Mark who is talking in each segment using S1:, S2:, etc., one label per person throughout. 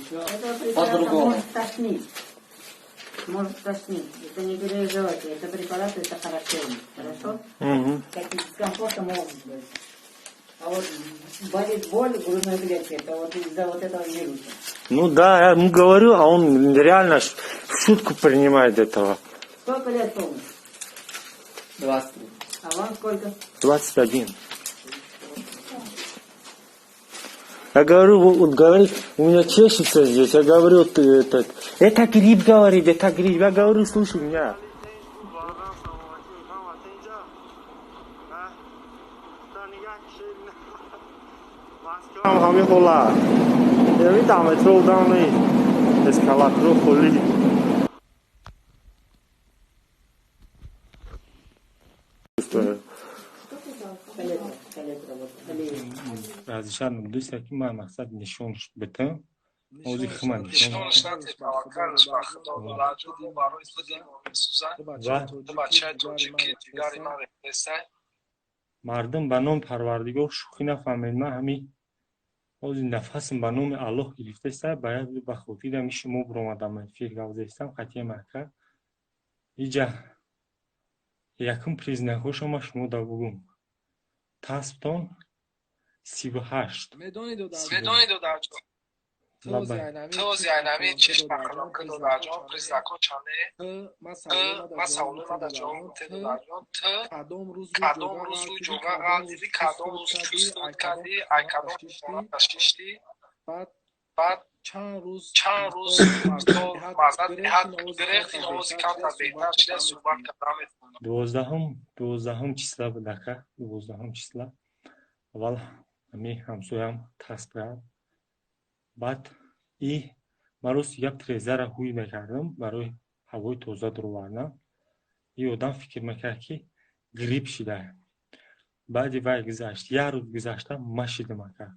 S1: Еще
S2: Этого препарата
S1: по-другому.
S2: может тошнить. Может тошнить. Это не переживайте. Это препарат, это характерно. Хорошо?
S3: Угу.
S2: Такие дискомфорты могут быть. А вот болит боль в грудной клетке, это вот из-за вот этого вируса.
S3: Ну да, я ему говорю, а он реально в шутку принимает этого.
S2: Сколько лет полностью?
S1: 23.
S2: А вам сколько?
S3: 21. Я говорю, вот говорит, у меня чешется здесь. Я говорю, ты этот, это грипп, говорит, это грипп. Я говорю, слушай меня. ҳамин ҳола ями да метро одам эскалаторо холӣ.
S2: Коллега, коллега, вот, коллега.
S3: Разишар дӯста ки ман мақсад нишон битам ози хима нишон.
S4: Нишонаш надед, таваккалаш ба Худо додарҷон, мо барои худи мо месӯзад.
S3: Ва
S4: Ту бачаи тоҷикӣ, дигари ман нестай.
S3: Мардум ба номи Парвардигор шӯхӣ нафаҳмед. Ман ҳами ози нафасам ба номи Аллоҳ гирифтаиста, ба як ба хотирам шумо биромадам эфир гавзаистам қатъия мака. Иҷа якум признакҳошо ма шумо да бугум. Тасбтон 38.
S5: Медонӣ, додарҷон,
S4: Медонӣ, додарҷон,
S3: Лабай.
S4: ту ози айнами чиш бахилока, додарҷон, признакҳо чанде? Ту ман саволе мада ҷавоб бите, додарҷон, ту
S5: кадом рӯз
S4: кадом рӯз рӯи ҷоға ғалтидӣ, кадом рӯз чувствовать кардӣ, ай кадом хона шиштӣ,
S5: баъд
S4: баъд
S5: чанд рӯз
S4: чанд рӯз то маззат беҳад гирехт, ин овози камтар беҳтар шуда суҳбат карда метавонам.
S3: 12-ум числа буд, ака, 12-ум числа. Аввал ҳами ҳамсоям тасб кард. Баъд и ман рости гап трезара ҳуй мекардам барои ҳавои тоза дуровардан. И одам фикр мекард, ки грипп шида. Баъди вай гузашт, як рӯз гузашта ма шидам, ака.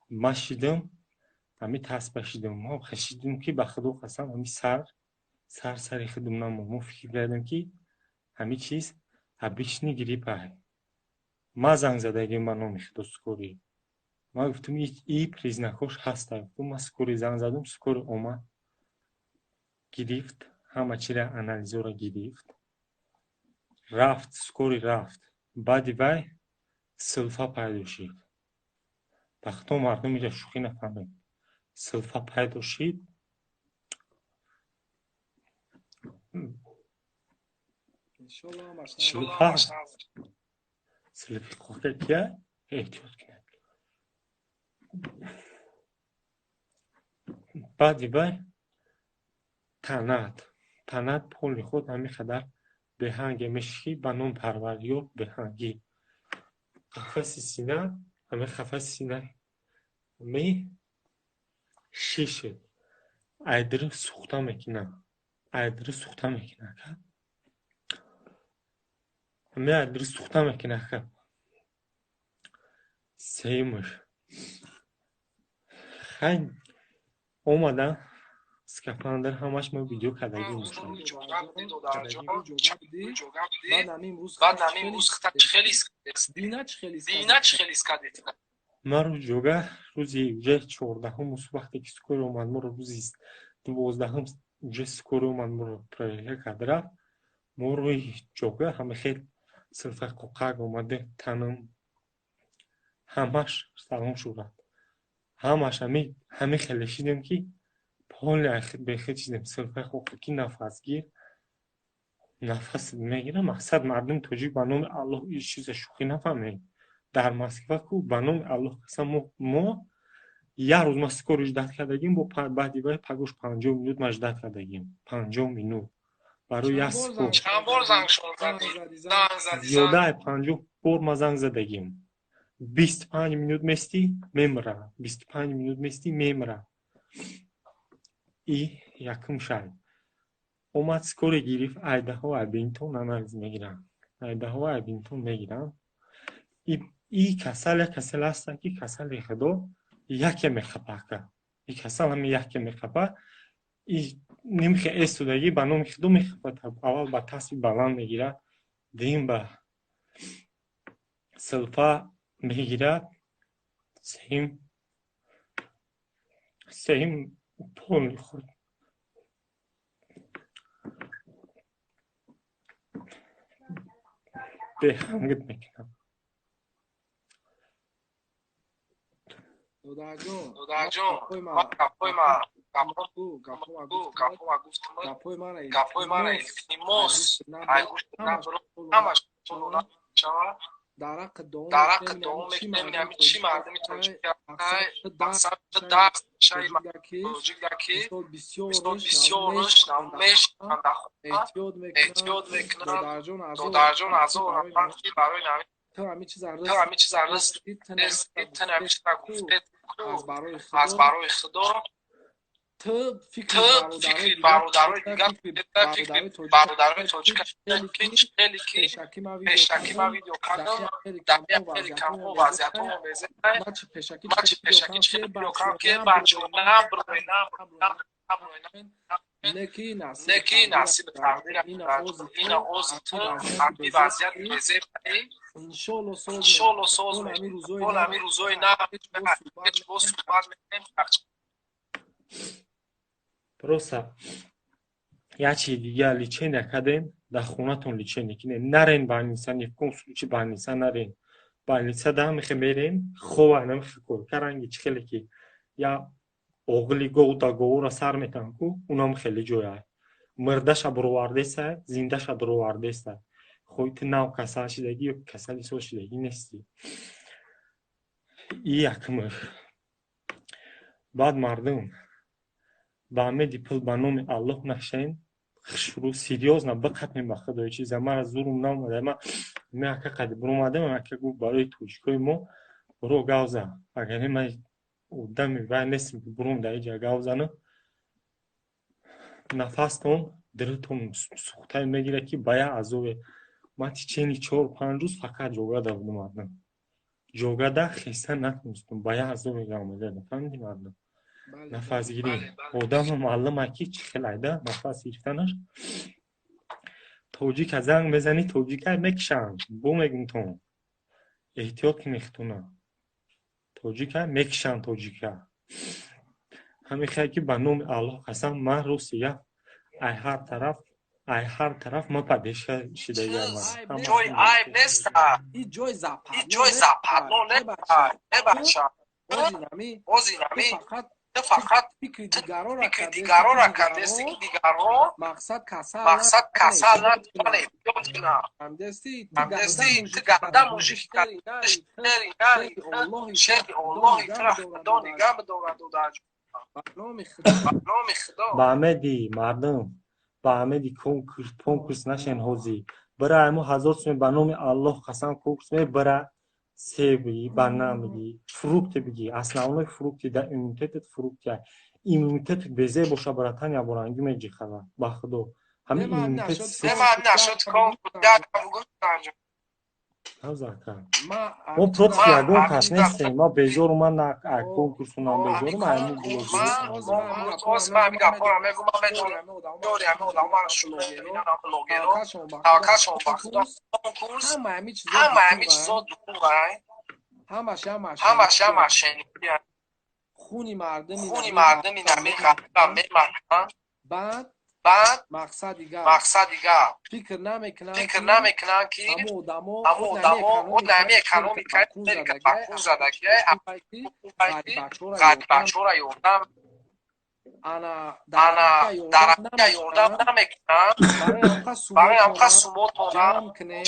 S3: Ма шидам, ҳами тасба шидам. Ма шидам, ки ба Худо қасам, ҳами сар сар сари худам намонд. Мо фикр кардем, ки ҳами чиз обычный грипп ай. Ма занг задагим ба номи Худо скорый. Ма гуфтам, и признакҳош ҳаста. Гуфтам, ма скорый занг задам, скорый омад. Гирифт, ҳама чира анализора гирифт. Рафт, скорый рафт. Баъди вай силфа пайдо шид. Ба Худо, мардум иҷа шӯхӣ нафаҳмед. Силфа пайдо шид.
S5: Иншолло ҳамаш
S4: Иншолло
S3: Силфа
S4: ҳамаш нағз.
S3: силфи қоқа кия эҳтиёт кунед. Баъди вай танат. Танат поли худ ҳамин қадар беҳанге мешихӣ, ба номи Парвардигор беҳангӣ. Қафаси сина, ҳамин қафаси сина ми шишид. Айдири сӯхта мекунад. Айдири сӯхта мекунад, ака. Ҳамин айдири сӯхта мекунад, ака. Сеюмаш. Хай омада скафандр ҳамаш ма видео кардагӣ мошам.
S4: Рӯи ҷоға будӣ, додарҷон, рӯи ҷоға будӣ,
S5: баъд ҳамин рӯз
S4: баъд ҳамин рӯз хеле
S5: дина чӣ хеле
S4: дина чӣ хеле кардед?
S3: Ман рӯзи ҷога, рӯзи уже 14-ум, вақте ки скорый омад моро, рӯзи 12-ум уже скорый омад моро проверка кард рафт. Мо рӯи ҷога ҳама хел силфа қоқак омада, танам ҳамаш салом шуд. Ҳамаш ҳами хеле шидем, ки поли бехед шидем. Силфаи қоқаки нафасгир нафас мегирам. Мақсад, мардуми тоҷик, ба номи Аллоҳ, ин чиза шӯхӣ нафаҳмед. Дар Москва ку ба номи Аллоҳ қасам, мо як рӯз ма скорый ждать кардагим, бо баъди вай пагош 50 минут ма ждать кардагим. 50 минут барои як скор.
S4: Чанд бор занг шон задӣ? Занг задӣ?
S3: Зиёдаи 50 бор ма занг задагим. 25 минут местӣ, мемра. 25 минут местӣ, мемра. И якум шай. Омад, скорый гирифт, айдаҳо айбинтон анализ мегиранд. Айдаҳо айбинтон мегиранд. И касал як касал ҳастанд, ки касали Худо яке мехапа, ака. И касал ҳами яке мехапа. И нимхе эстодагӣ, ба номи Худо, мехапад. Аввал ба тасби баланд мегирад, дуюм ба силфа мегирад, сеюм Сеюм полный хӯрд. Беҳамгит мекунам.
S4: Додарҷон, ман гапҳои ма гапҳои мара илтимос, айгӯшт набро, ҳамаш шава. Дар ҳаққи дуо мекунем, ами чӣ мардуми тоҷик мақсад дарс шаи тоҷик ки мисол бисёрш мешаванд, эҳтиёт мекунанд. Додарҷон, азор рафтанд, ки барои нами ту ҳами чиза ту ҳами чиза гуфтед, аз барои Худо ту фикри бародарои дигар, фикри бародарои тоҷик, хеле ки пешакӣ ман видео кардам, дар хеле камҳо вазъиятҳо мезетай. Ман чи пешакӣ чи видео кардам, ки бачаҳо наброи, наброи, неки насиби тақдир ина ози ту ҳами вазъият мезебаи. Иншолло соз мешавад. Ҳами рӯзои на ҳеҷ боз суҳбат мекунем.
S3: Просто як чизи дига, лечение кардем, дар хонатон лечение кинем, нарен больница, ни в коем случае больница нарен. Больница да мехе мерем, хова намехе кор ранги чӣ хеле ки я оғили гов да говора сар метан ку, унам хеле ҷоя мирдаша буровардеса, зиндаша дуровардеса. Хой ту нав касал шидагӣ ё касали сол шидагӣ нестӣ. И якмир. Баъд мардум ба амеди пул ба номи Аллоҳ нашен, шурӯъ серьёзно биқатмем ба худои чиза. Мара зурум наомада, ма ме ака қади буромадам, ака гуфт барои тоҷикои мо буро гавза, агар не ман одами вай нестем ки буром дар иҷа гавзану. Нафастон дилтон сухтае мегирад, ки ба як азобе. Ман течени 4-5 рӯз фақат ҷогада будам, мардум, ҷогада хеста натонистам, ба як азобе омада. Фаҳмидӣ, мардум? Нафасгирӣ одама маълума ки чӣ хел айда нафас гирифтанаш. Тоҷика занг мезанӣ, тоҷика мекишанд, бо мегумтон, эҳтиёт кунед худтона, тоҷика мекишанд. Тоҷика ҳамин хел ки ба номи Аллоҳ қасам, ман рости гап ай ҳар тараф, ай ҳар тараф ман падеша шидагиам.
S4: Ҷои айб неста, ҷои западно небаша. Ози нами ту фақат фикри дигарора кардести, ки дигарҳо мақсад касал натавонад эҳтиёт кунанд. Ҳамдести ту ганда мужик шери нари, шери Аллоҳи тура Худо нигаҳ бидорад, додарҷон, ба номи Худо.
S3: Ба амеди мардум, ба амеди конкурс понкурс нашен. Ҳозир бира айму 1000 суме, ба номи Аллоҳ қасам, конкурс ме бира, себ бигӣ, банан бигӣ, фрукты бигӣ. Основной фрукты да иммунитетет, фрукты иммунитетет безе боша, братан, яборангӣ меҷихава, ба худо, ҳамин иммунитет.
S4: Не, нашуд конкурс як гуфтанҷо.
S3: Мо против ягон кас нестем, ма безору, ман на конкурсунам безорум, айму.
S4: Ҳозир ман ҳамин гапҳоро мегӯм, ман медонам, ёри ҳамин одаморо блогеро таваккалшон ба Худо, конкурс ҳама ҳамин чизо дурӯғай, ҳамаш ҳама шенигӣ. Хуни мардуми нами ғариба мемаканд. Баъд мақсади гап, фикр намекунанд, ки ҳамон одамо нами экономикаи Америка ба кун задагиай, ғарибачора ёрдам, ана дар Россия ёрдам намекунанд. Барои ҳамқа сумотона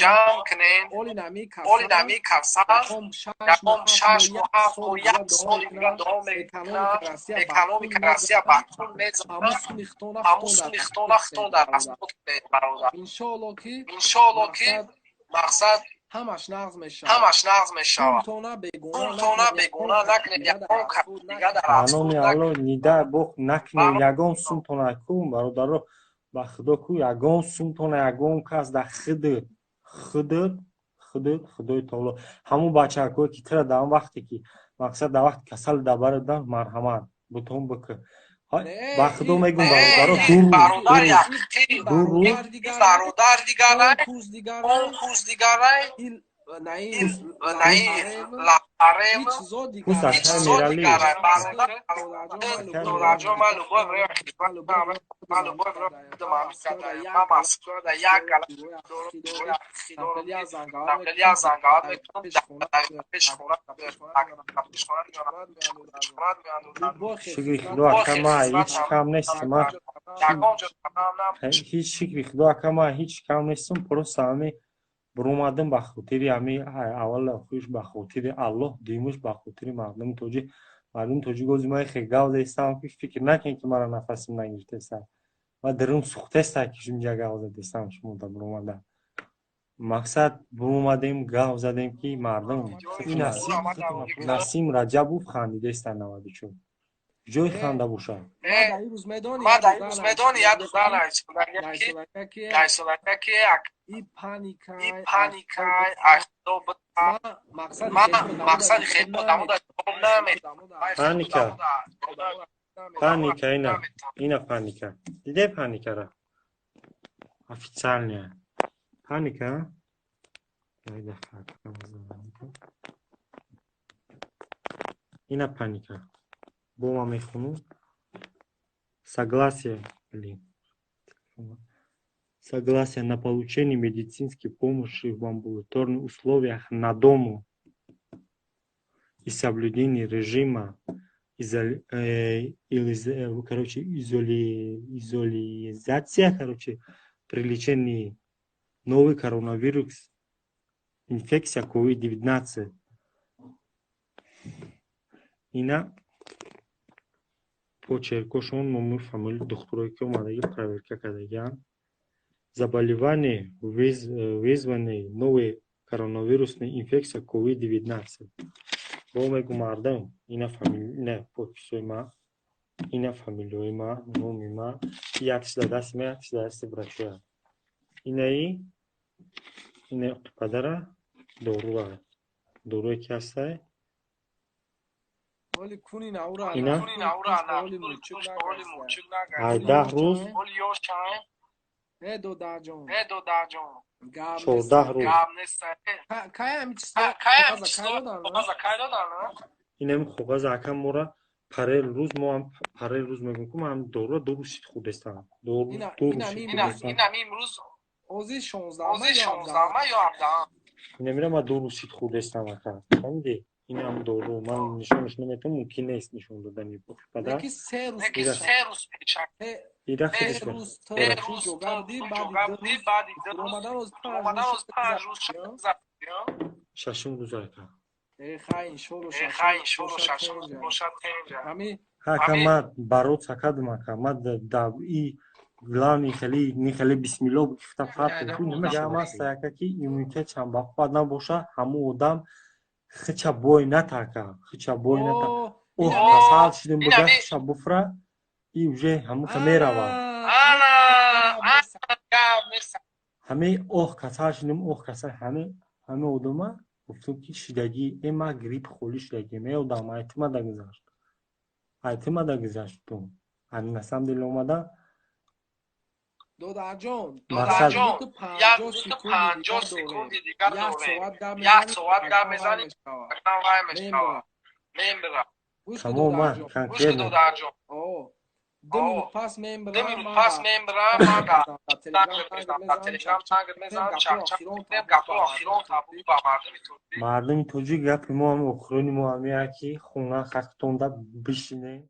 S4: ҷамъ кунен, оли нами касал ягон 6 моҳ, 7 моҳ, як соли дига давом мекунад, экономика Россия ба кун мезанад. Ҳамун суми хитона хитон дар расход кунед, бародар. Иншоалло ки мақсад
S5: ҳамаш нағз мешавад,
S4: ҳамаш нағз мешавад. Пултона бегона накунед, ягон кас дига дар
S3: Ба номи Аллоҳ, нида бох накунед ягон сумтона ку, бародаро, ба худо ку, ягон сумтона ягон кас дар худат, худат, худат, худои таоло. Ҳамун бачакое ки тира дар он вақте ки мақсад дар вақти касал дар барадан, марҳамат бутон бикӯ. Ба худо мегӯм, бародаро, 2 рӯз
S4: Бародар, яқин
S3: 2 рӯз
S4: бародар дигарай, конкурс дигарай. Наим Ларева
S3: Пус акай Мерали.
S4: Додарҷон, ман любой время ман любой время ман Москва да як гала занговат мекунам, пеш хона пеш хона.
S3: Шукри Худо, ака, ма ҳеҷ кам нестам. Ма ҳеҷ, шукри Худо, ака, ма ҳеҷ кам нестам. Просто ҳами буромадам ба хотири ҳами, аввал хуш ба хотири Аллоҳ, дуюмаш ба хотири мардуми тоҷик. Мардуми тоҷик, ози ман хе гав дестам, ки фикр накунед, ки мара нафасим нагирифтеста ва дарум сӯхтеста, ки шумҷа гав задестам. Шумо да буромада мақсад буромадем, гав задем, ки мардум. Насим Раҷабов хандидеста, 94 ҷои ханда бошад.
S4: Ма дар имрӯз медони, як дуза найсолака ки
S5: и паника
S4: и паника. Ман мақсади хеле одамода
S3: Паника, паника, ина паника диде, паникара официальная паника. Ина паника бо ма мехонум. Согласие, блин, согласие на получение медицинской помощи в амбулаторных условиях на дому и соблюдение режима короче, изолизация, короче, при лечении новый коронавирус, инфекция COVID-19. Ина почеркошон, ному, фамилии духтурое, ки омадаги, проверка кардагианд. Заболевание, вызванное новой коронавирусной инфекцией COVID-19. Бо мегу, мардум, ина фамили, ина подписои ма, ина фамилиҳои ма, номи ма, якш дар дасти ма, якш дар дасти врачоя. Инаи ина падара доруа, доруе ки ҳастай. Ина 18 рӯз, 14 рӯз. Инами коғази акам мора парел рӯз, мо ҳам парел рӯз мегӯм, ку ман дорура 2 рӯз шид хӯрдестам. 2 рӯз шид хӯрдестам. Инамира ман 2 рӯз шид хӯрдестам, ака, фаҳмидӣ? Инам дору ман нишонаш наметавонам, мумкин нест нишон додани падар. Ира худаш. Шашум рӯз, ака. Ака, ман барот сакадам, ака, ман и главный хеле ни хеле бисмилло гуфта фарқ аст, ака, ки иммунитет чанд бақувват набоша, ҳамун одам хича бой натака, хича бой ната. Оҳ, касал шудем, буга хича буфра и уже ҳамуха меравад. Ҳамаи оҳ, касал шудем, оҳ, касал, ҳаме одама гуфтем, ки шидагӣ э ма грипп холӣ шудагӣ меодам. Айтимада гузашт, айтимада гузашт, на самом деле омада.
S5: Додарҷон,
S3: Мақсад.
S4: 50 секунди дигар дорем, як соат гап мезанем, вай мешавад, мемирам.
S3: Тамоман конкретно.
S4: Додарҷон,
S5: 2 минут пас мембирам.
S4: 2 минут пас мембирам, ман дар Телеграм занг мезанам, чақчақ мекунем, гапҳои охирон табуд ба мардуми тоҷик.
S3: Мардуми тоҷик, гапи мо ҳами охирони мо ҳамия, ки хона хақтонда бишинед.